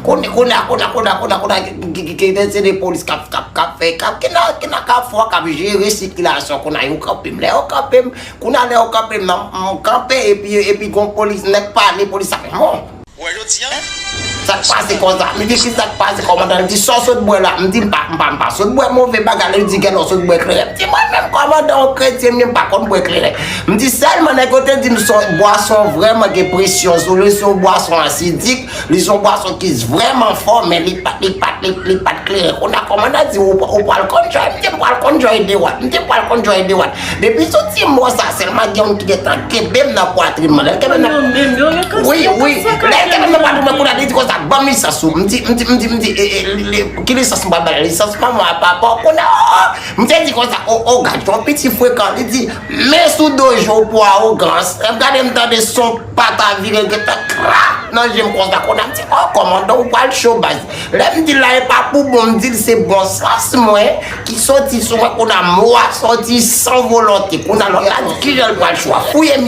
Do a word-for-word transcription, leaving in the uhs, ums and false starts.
Kounye a, kounye a, kounye a, kounye a, kounye a, ki, ki, ki, ki, se de polis k ap, k ap, k ap fè, k ap, ki nan, ki nan kafou a, k ap jere sikilasyon, kounye a, yo kanpe m. Lè yo kanpe m, kounye a, lè yo kanpe m, nan, m kanpe, epi, epi gon polis, nèg pale, polis ap, bon. Ou wè jodi a? Sa k pase konsa? M di, ki sa k pase, kòmandan? Li di, sa w sot bwè la? M di, m pa, m pa, m pa sot bwè move bagay. Li di, gèlè w sot bwè kleren. M di, mwen menm, kòmandan, yon kretyen, m di, m pa konn bwè kleren. M di, sèlman nèg yo te di m se yon bwason vrèman gen presyon sou li, se yon bwason asidik, li se yon bwason ki vrèman fò, men li pa, li pa, li, li pa t kleren. Kounye a, kòmandan di, ou, ou pral konn Joy? M di, m pral konn Joy de wat. M di, m pral konn Joy de wat. Depi sou ti mo sa, sèlman gen yon ki gentan kenbe m nan pwatrin mwen. Lè l kenbe m nan... Wi, wi. Lè l kenbe m nan pwatrin mwen, kounye a, li di konsa, ban m lisans ou. M di, m di, m di, m di, e, e, li, li, ki lisans m pral ba l? Lisans manman a, papa w, kounye a, oh, oh. M te di konsa, o, o, gad, yon piti frekan. Li di, men sou do je w pou awogans. Lè m gade, m tande son pata vire, gentan krak nan je m konsa, kounye a, m di, oh, kòmandan, ou pral cho, baz. Lè m di l la, e pa pou bon, m di l se bon sans mwen ki soti sou mwen, kounye a, mo a soti san volonte. Kounye a, lòt la di, ki jan l pral cho a? Fouye